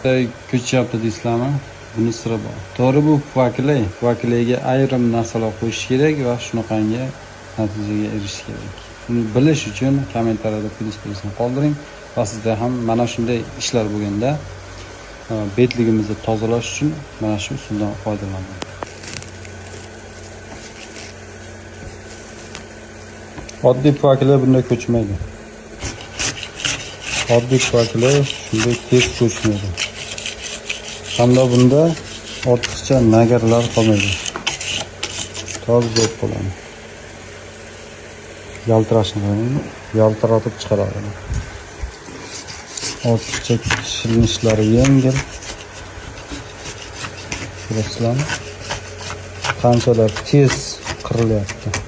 Katta ko'chyapti deysizlarmi? Buni siri bor. To'g'ri, bu puvakli. Puvakliga ayrim narsalar qo'shish kerak va shunaqangi natijaga erishish kerak. Buni bilish uchun kommentariyada plyus belgisini qoldiring va sizda ham mana shunday ishlar bo'lganda betligimizni tozalash uchun mana shu usuldan foydalaning. Oddiy puvakli bunday ko'chmaydi. Oddiy puvakli shunday tez ko'chmaydi. Hamda bunda ortiqcha nagarlar qolmaydi. Toza bo'lib qoladi. Yaltirashni qarang, yaltiratib chiqaradi. Ortiqcha shilinishlar yengil. Ko'rasizlarmi? Qanchalar tez qirilyapti.